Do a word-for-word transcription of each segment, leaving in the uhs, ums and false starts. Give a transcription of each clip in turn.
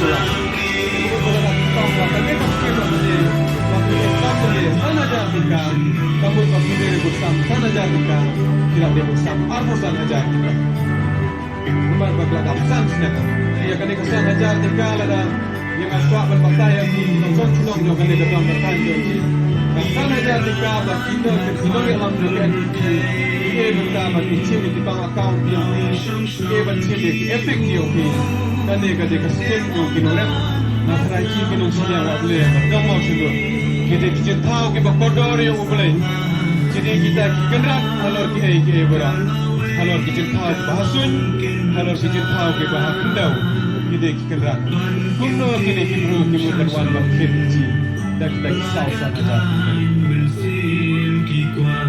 shuwa. Kane ka skim ba phi dei, ba phi dei sam phi dei san hajar tyngka, ka mut ba phi dei re bad sam san hajar tyngka, ki la dei bad sam arphew san hajar tyngka. Namar ba ka la dap san snem. Ïa kane ka san hajar tyngka lada ïa nga kwah ban batai ïa phi, nongshong shnong jong kane ka dong ka thaiñ jong ngi. Ka san hajar tyngka ba ki nong, ki nongïalam jong ka N P P ki ïoh bynta ban ïa shim ïa ki bank account jong phi, ki ïoh ban shim ïa ki EPIC jong phi. Kane ka dei ka skim jong ki nongrep. Nga kyrpad ïa ki nongshun ïa U Blei ba dang mau sngewthuh. Ki dei ki jingthaw kiba kordor ïa U Blei. Ki dei kita ki kynrad halor kiei kiei baroh. Halor ki jingthaw kiba ha suiñ, halor ki jingthaw kiba ha khyndew. Ki dei ki kynrad. Kumno kine ki briew ki mut ban wan ban thied ïa ki da kita ki saw san hajar.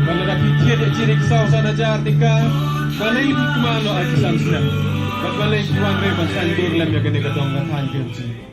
Bad lada phi thied ïa ki da ki saw san hajar tyngka, balei phi kmen noh ar ki san snem? Bad balei phi wan re ban saiñdur lem ïa kane ka dong ka thaiñ ka N P P?